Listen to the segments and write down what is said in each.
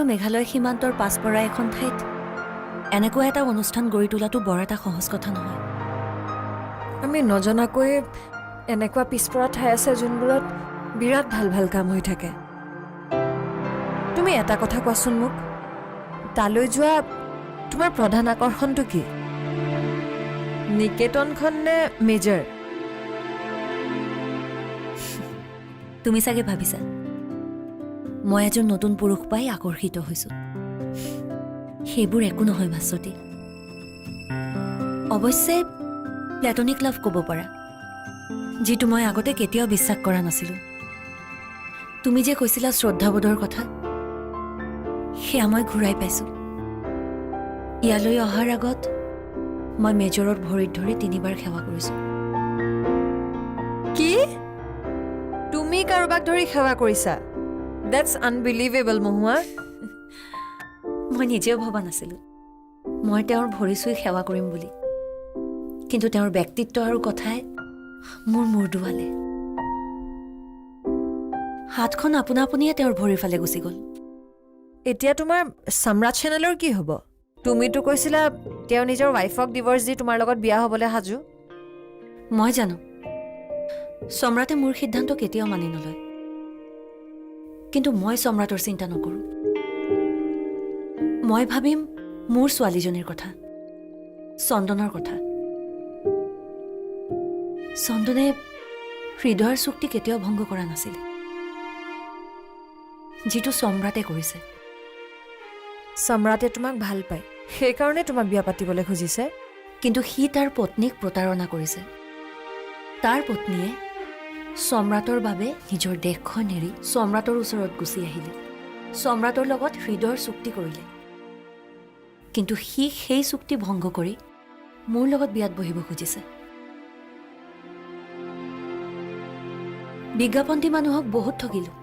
আৰু মেঘালয় সীমান্তৰ পাছপৰা এখন ঠাইত এনেকুৱা এটা অনুষ্ঠান গঢ়ি তোলাটো বৰ এটা সহজ কথা নহয়। আমি নজনাকৈয়ে এনেকুৱা পিছপৰা ঠাই আছে যোনবোৰত বিৰাট ভাল ভাল কাম হৈ থাকে। তুমি এটা কথা কোৱাচোন মোক, তালৈ যোৱা তোমাৰ প্ৰধান আকৰ্ষণটো কি? নিকেতনখন নে মেজৰ? তুমি চাগে ভাবিছা মই এজন নতুন পুৰুষ পাই আকৰ্ষিত হৈছোঁ। সেইবোৰ একো নহয় ভাস্বতী। অৱশ্যে প্লেটনিক লাভ ক'ব পাৰা, যিটো মই আগতে কেতিয়াও বিশ্বাস কৰা নাছিলোঁ। তুমি যে কৈছিলা শ্ৰদ্ধাবোধৰ কথা, সেয়া মই ঘূৰাই পাইছোঁ। ইয়ালৈ অহাৰ আগত মই মেজৰত ভৰিত ধৰি তিনিবাৰ সেৱা কৰিছোঁ। কি? তুমি কাৰোবাক ধৰি সেৱা কৰিছা? That's unbelievable Mahua. মই নিজেও ভবা নাছিলোঁ মই তেওঁৰ ভৰি চুই সেৱা কৰিম বুলি, কিন্তু তেওঁৰ ব্যক্তিত্ব আৰু কথাই মোৰ মূৰ দোৱালে। হাতখন আপোনা আপুনিয়ে তেওঁৰ ভৰিৰ ফালে গুচি গ'ল। এতিয়া তোমাৰ সম্ৰাট চেনেলৰ কি হ'ব? তুমিতো কৈছিলা তেওঁ নিজৰ ৱাইফক ডিভৰ্চ দি তোমাৰ লগত বিয়া হ'বলৈ সাজু। মই জানো সম্ৰাটে মোৰ সিদ্ধান্ত কেতিয়াও মানি নলয়, কিন্তু মই সম্ৰাটৰ চিন্তা নকৰোঁ। মই ভাবিম মোৰ ছোৱালীজনীৰ কথা, চন্দনৰ কথা। চন্দনে হৃদয়ৰ চুক্তি কেতিয়াও ভংগ কৰা নাছিল, যিটো সম্ৰাটে কৰিছে। সম্ৰাটে তোমাক ভাল পায়, সেইকাৰণে তোমাক বিয়া পাতিবলৈ খুজিছে। কিন্তু সি তাৰ পত্নীক প্ৰতাৰণা কৰিছে। তাৰ পত্নীয়ে সম্ৰাটৰ বাবে নিজৰ দেশখন এৰি সম্ৰাটৰ ওচৰত গুচি আহিলে, সম্ৰাটৰ লগত হৃদয়ৰ চুক্তি কৰিলে। কিন্তু সি সেই চুক্তি ভংগ কৰি মোৰ লগত বিয়াত বহিব খুজিছে। বিজ্ঞাপন দি মানুহক বহুত ঠগিলোঁ,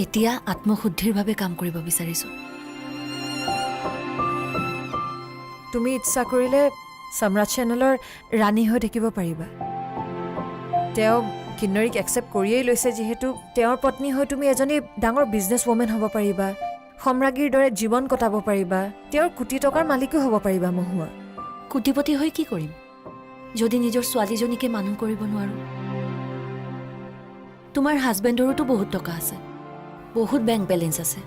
এতিয়া আত্মশুদ্ধিৰ বাবে কাম কৰিব বিচাৰিছোঁ। তুমি ইচ্ছা কৰিলে সম্ৰাট চেনেলৰ ৰাণী হৈ থাকিব পাৰিবা। তেওঁ কিন্নৰীক একচেপ্ট কৰিয়েই লৈছে যিহেতু, তেওঁৰ পত্নী হৈ তুমি এজনী ডাঙৰ বিজনেছ ৱমেন হ'ব পাৰিবা, সম্ৰাজ্ঞীৰ দৰে জীৱন কটাব পাৰিবা, তেওঁৰ কোটি টকাৰ মালিকো হ'ব পাৰিবা। মহুৱা, কোটিপতি হৈ কি কৰিম যদি নিজৰ ছোৱালীজনীকে মানুহ কৰিব নোৱাৰোঁ? তোমাৰ হাজবেণ্ডৰোতো বহুত টকা আছে, বহুত বেংক বেলেঞ্চ আছে,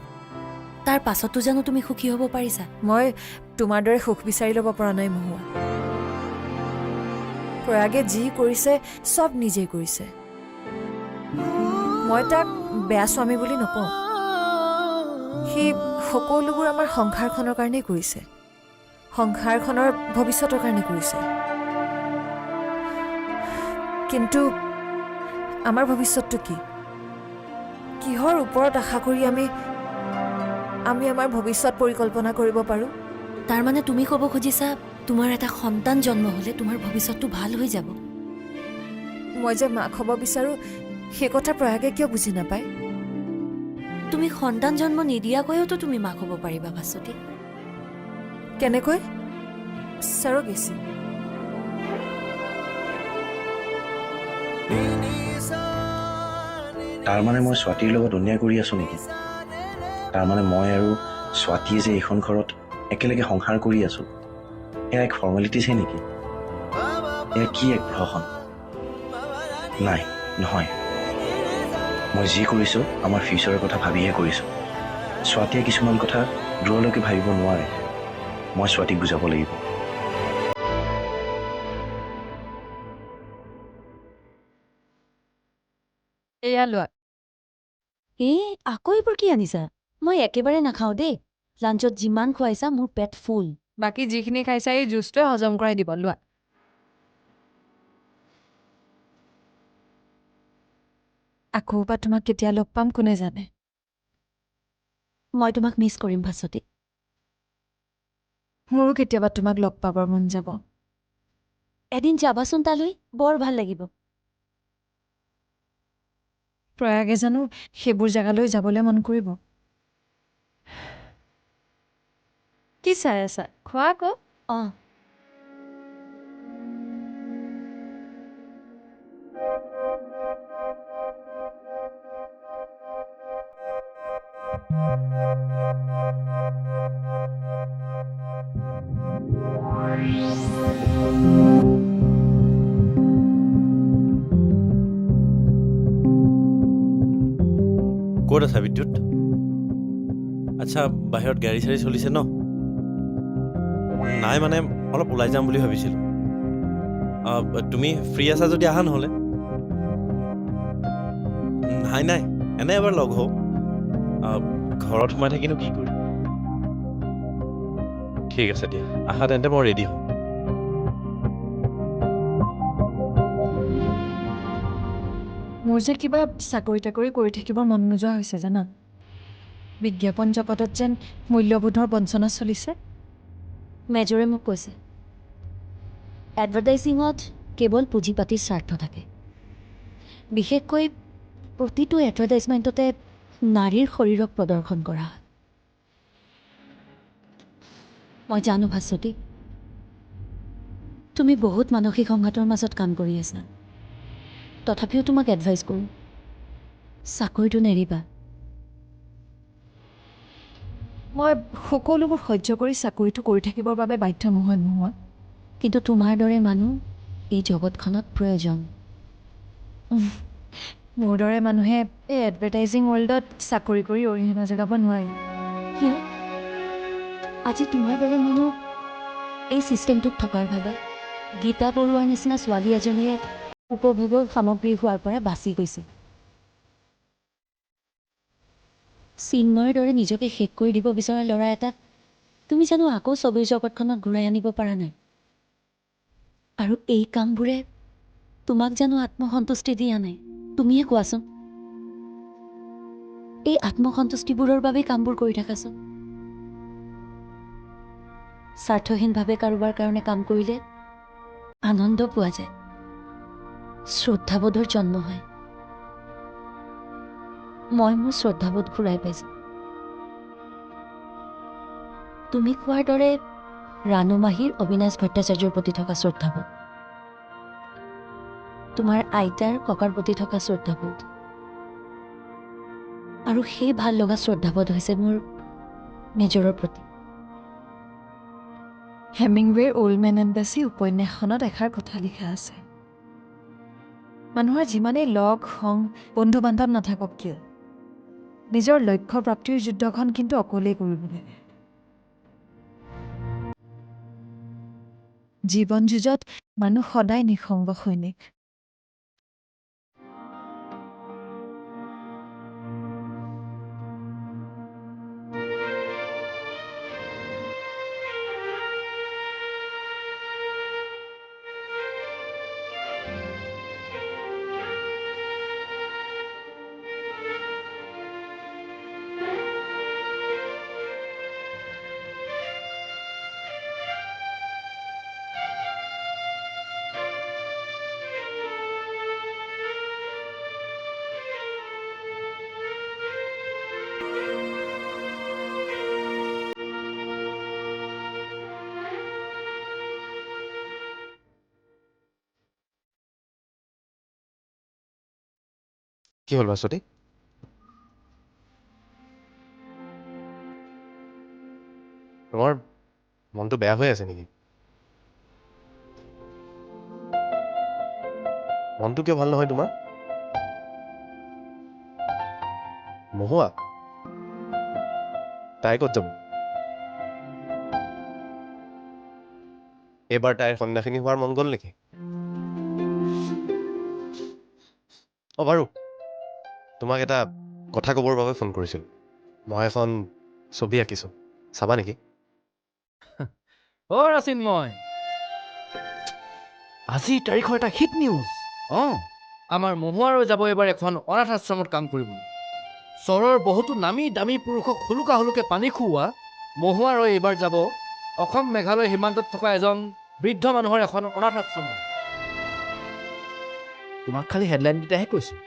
তাৰ পাছতো জানো তুমি সুখী হ'ব পাৰিছা? মই তোমাৰ দৰে সুখ বিচাৰি ল'ব পৰা নাই মহুৱা। প্ৰয়াগে যি কৰিছে চব নিজেই কৰিছে। মই তাক বেয়া স্বামী বুলি নকওঁ, সি সকলোবোৰ আমাৰ সংসাৰখনৰ কাৰণেই কৰিছে, সংসাৰখনৰ ভৱিষ্যতৰ কাৰণে কৰিছে। কিন্তু আমাৰ ভৱিষ্যতটো কি? কিহৰ ওপৰত আশা কৰি আমি আমি আমাৰ ভৱিষ্যত পৰিকল্পনা কৰিব পাৰোঁ? তাৰমানে তুমি ক'ব খুজিছা তোমাৰ এটা সন্তান জন্ম হ'লে তোমাৰ ভৱিষ্যতটো ভাল হৈ যাব? মই যে মাক হ'ব বিচাৰোঁ সেই কথা প্ৰয়াগে কিয় বুজি নাপায়? তুমি সন্তান জন্ম নিদিয়াকৈওতো তুমি মাক হ'ব পাৰিবা ভাস্বতী। কেনেকৈ? চাৰগেচি। তাৰমানে মই স্বাতীৰ লগত অন্যায় কৰি আছো নেকি? তাৰমানে মই আৰু স্বাতীয়ে যে এইখন ঘৰত একেলগে সংসাৰ কৰি আছো, এয়া এক ফৰ্মেলিটিছহে নেকি? এয়া কি এক প্ৰহসন? নাই, নহয়। মই যি কৰিছোঁ আমাৰ ফিউচাৰৰ কথা ভাবিহে কৰিছোঁ। স্বাতীয়ে কিছুমান কথা দূৰলৈকে ভাবিব নোৱাৰে। মই স্বাতীক বুজাব লাগিব। এয়া লোৱা। এই আকৌ এইবোৰ কি আনিছা? মই একেবাৰে নাখাওঁ দেই। লাঞ্চত যিমান খুৱাইছা মোৰ পেট ফুল। বাকী যিখিনি খাইছা এই জুচটোৱে হজম কৰাই দিব, লোৱা। আকৌ বা তোমাক কেতিয়া লগ পাম কোনে জানে। মই তোমাক মিছ কৰিম ভাস্বতী। মোৰো কেতিয়াবা তোমাক লগ পাবৰ মন যাব। এদিন যাবাচোন তালৈ, বৰ ভাল লাগিব। প্ৰয়াগে জানো সেইবোৰ জেগালৈ যাবলৈ মন কৰিব? কি চাই আছা? খোৱা আকৌ। অঁ। ক'ত আছা বিদ্যুৎ? আচ্ছা, বাহিৰত গাড়ী চাড়ী চলিছে ন? নাই মানে অলপ ওলাই যাম বুলি ভাবিছিলোঁ। তুমি ফ্ৰী আছা যদি আহা নহ'লে। নাই নাই, এনে এবাৰ লগ হওঁ। ঘৰত সোমাই থাকিনো কি কৰিম। ঠিক আছে দিয়া, আহা তেন্তে, মই ৰেডি হওঁ। মোৰ যে কিবা চাকৰি তাকৰি কৰি থাকিবৰ মন নোযোৱা হৈছে জানা। বিজ্ঞাপন জগতত যেন মূল্যবোধৰ বঞ্চনা চলিছে। মেজৰে মোক কৈছে, এডভাৰটাইজিঙত কেৱল পুঁজি পাতিৰ স্বাৰ্থ থাকে। বিশেষকৈ প্ৰতিটো এডভাৰটাইজমেণ্টতে নাৰীৰ শৰীৰক প্ৰদৰ্শন কৰা হয়। মই জানো ভাস্বতী, তুমি বহুত মানসিক সংঘাতৰ মাজত কাম কৰি আছা। তথাপিও তোমাক এডভাইচ কৰোঁ, চাকৰিটো নেৰিবা। মই সকলোবোৰ সহ্য কৰি চাকৰিটো কৰি থাকিবৰ বাবে বাধ্য নহয় নহয়। কিন্তু তোমাৰ দৰে মানুহ এই জগতখনত প্ৰয়োজন। মোৰ দৰে মানুহে এই এডভাৰটাইজিং ৱৰ্ল্ডত চাকৰি কৰি অৰিহণা যোগাব নোৱাৰে। কিয়? আজি তোমাৰ দৰে মানুহ এই ছিষ্টেমটোত থকাৰ বাবে গীতা বৰুৱাৰ নিচিনা ছোৱালী এজনীয়ে উপভোগৰ সামগ্ৰী হোৱাৰ পৰা বাচি গৈছে। চিন্ময়ৰ দৰে নিজকে শেষ কৰি দিব বিচৰা ল'ৰা এটাক তুমি জানো আকৌ ছবিৰ জগতখনত ঘূৰাই আনিব পৰা নাই? আৰু এই কামবোৰে তোমাক জানো আত্মসন্তুষ্টি দিয়া নাই? তুমিয়ে কোৱাচোন, এই আত্মসন্তুষ্টিবোৰৰ বাবেই কামবোৰ কৰি থাকাচোন। স্বাৰ্থহীনভাৱে কাৰোবাৰ কাৰণে কাম কৰিলে আনন্দ পোৱা যায়, শ্ৰদ্ধাবোধৰ জন্ম হয়। মই মোৰ শ্ৰদ্ধাবোধ ঘূৰাই পাইছোঁ। তুমি কোৱাৰ দৰে ৰাণু মাহীৰ অবিনাশ ভট্টাচাৰ্যৰ প্ৰতি থকা শ্ৰদ্ধাবোধ, তোমাৰ আইতাৰ ককাৰ প্ৰতি থকা শ্ৰদ্ধাবোধ, আৰু সেই ভাল লগা শ্ৰদ্ধাবোধ হৈছে মোৰ মেজৰৰ প্ৰতি। হেমিংৱেৰ Old Man and the Sea উপন্যাসখনত এষাৰ কথা লিখা আছে, মানুহৰ যিমানেই লগ সংগ বন্ধু বান্ধৱ নাথাকক কিয়, নিজৰ লক্ষ্য প্ৰাপ্তিৰ যুদ্ধখন কিন্তু অকলেই কৰিব লাগে। জীৱন যুঁজত মানুহ সদায় নিঃসংগ সৈনিক। কি হ'ল ভাস্বতী? তোমাৰ মনটো বেয়া হৈ আছে নেকি? মনটো কিয় ভাল নহয় তোমাৰ? মহুৱা তাই ক'ত যাব এইবাৰ? তাইৰ সন্যাসিনী হোৱাৰ মন গ'ল নেকি? অঁ বাৰু, তোমাক এটা কথা ক'বৰ বাবে ফোন কৰিছিলোঁ। মই এখন ছবি আঁকিছোঁ, চাবা নেকি? অ' ৰাচিন্ময়, আজিৰ তাৰিখৰ এটা হিট নিউজ। অঁ, আমাৰ মহুৱাৰো যাব এইবাৰ এখন অনাথ আশ্ৰমত কাম কৰিবলৈ। চহৰৰ বহুতো নামী দামী পুৰুষক হুলুকা হুলুকে পানী খুওৱা মহুৱা ৰয় এইবাৰ যাব অসম মেঘালয় সীমান্তত থকা এজন বৃদ্ধ মানুহৰ এখন অনাথ আশ্ৰমত। তোমাক খালি হেডলাইনকেইটাহে কৈছোঁ।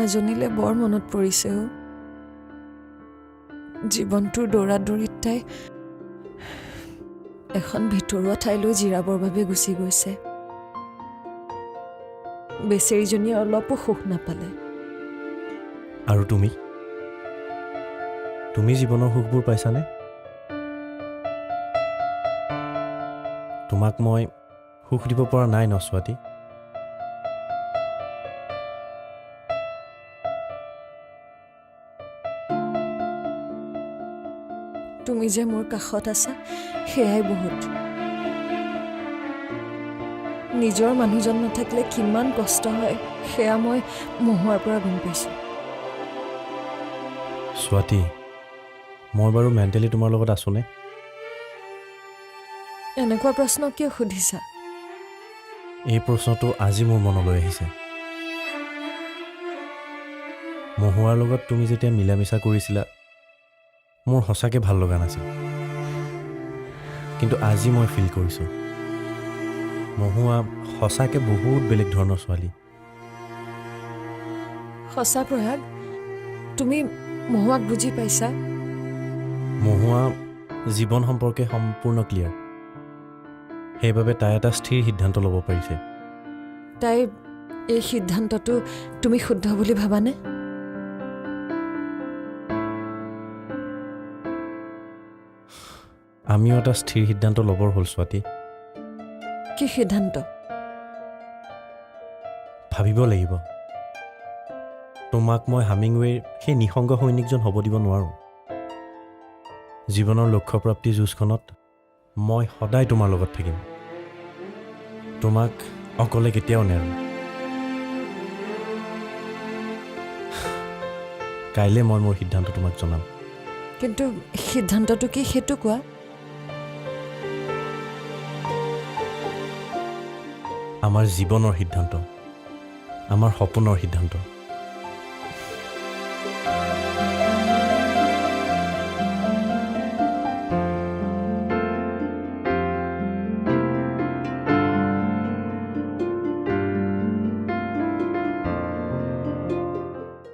মহুৱাজনীলৈ বৰ মনত পৰিছে অ'। জীৱনটোৰ দৌৰা দৌৰিত তাই এখন ভিতৰুৱা ঠাইলৈ জিৰাবৰ বাবে গুচি গৈছে। বেচেৰীজনীয়ে অলপো সুখ নাপালে। আৰু তুমি তুমি জীৱনৰ সুখবোৰ পাইছানে? তোমাক মই সুখ দিব পৰা নাই ন স্বাতী? তুমি যে মোৰ কাষত আছা সেয়াই বহুত। নিজৰ মানুহজন নাথাকিলে কিমান কষ্ট হয় সেয়া মই মহুৱাৰ পৰা গম পাইছোঁ। স্বাতী, মই বাৰু মেণ্টেলি তোমাৰ লগত আছোনে? এনেকুৱা প্ৰশ্ন কিয় সুধিছা? এই প্ৰশ্নটো আজি মোৰ মনলৈ আহিছে। মহুৱাৰ লগত তুমি যেতিয়া মিলা মিছা কৰিছিলা মোৰ সঁচাকৈ ভাল লগা নাছিল, কিন্তু আজি মই ফিল কৰিছোঁ মহুৱা সঁচাকৈ বহুত বেলেগ ধৰণৰ ছোৱালী। সঁচা প্ৰয়াগ, তুমি মহুৱাক বুজি পাইছা? মহুৱা জীৱন সম্পৰ্কে সম্পূৰ্ণ ক্লিয়াৰ, সেইবাবে তাই এটা স্থিৰ সিদ্ধান্ত ল'ব পাৰিছে। তাইৰ এই সিদ্ধান্তটো তুমি শুদ্ধ বুলি ভাবানে? আমিও এটা স্থিৰ সিদ্ধান্ত ল'বৰ হ'ল স্বাতী। কি সিদ্ধান্ত? ভাবিব লাগিব। তোমাক মই হামিংৱেৰ সেই নিঃসংগ সৈনিকজন হ'ব দিব নোৱাৰোঁ। জীৱনৰ লক্ষ্যপ্ৰাপ্তি যুঁজখনত মই সদায় তোমাৰ লগত থাকিম। তোমাক অকলে কেতিয়াও নেৰোঁ। কাইলৈ মই মোৰ সিদ্ধান্ত তোমাক জনাম। কিন্তু সিদ্ধান্তটো কি সেইটো কোৱা। আমাৰ জীৱনৰ সিদ্ধান্ত, আমাৰ সপোনৰ সিদ্ধান্ত।